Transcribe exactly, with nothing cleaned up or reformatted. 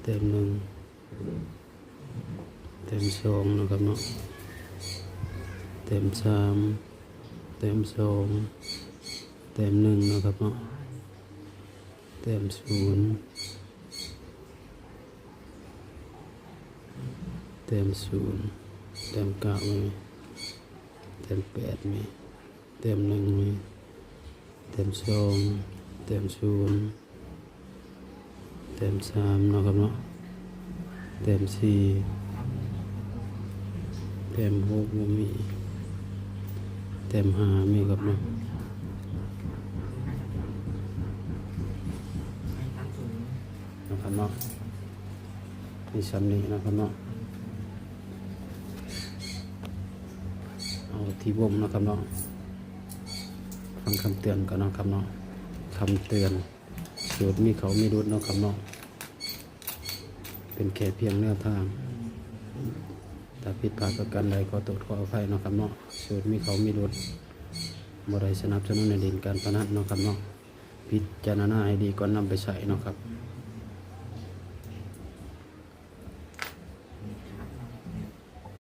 แต้มหนึ่ง แต้มสองเนาะครับเนาะ แต้มสาม แต้มสอง แต้มหนึ่งเนาะครับเนาะ แต้มศูนย์ แต้มศูนย์ แต้มเก้ามี แต้มแปดมี แต้มหนึ่งมี แต้มสอง แต้มศูนย์ แต้มสามเนาะครับเนาะ แต้มสี่ แต้มหกบ่มี แต้มห้ามีครับเนาะ นะครับเนาะ มีส่ำนี้นะครับเนาะ เอาที่วงนะครับเนาะ ฟังคำเตือนก่อนนะครับเนาะ คำเตือน สูตรมีเข้ามีหลุดเนาะครับเนาะ เป็นแค่เพียงแนวทาง ถ้าผิดพลาดประการใดขอโทษขออภัยเนาะครับเนาะ สูตรมีเข้ามีหลุด บ่ได้สนับสนุนให้เล่นการพนันเนาะครับเนาะ พิจารณาให้ดีก่อนนำไปใช้เนาะครับ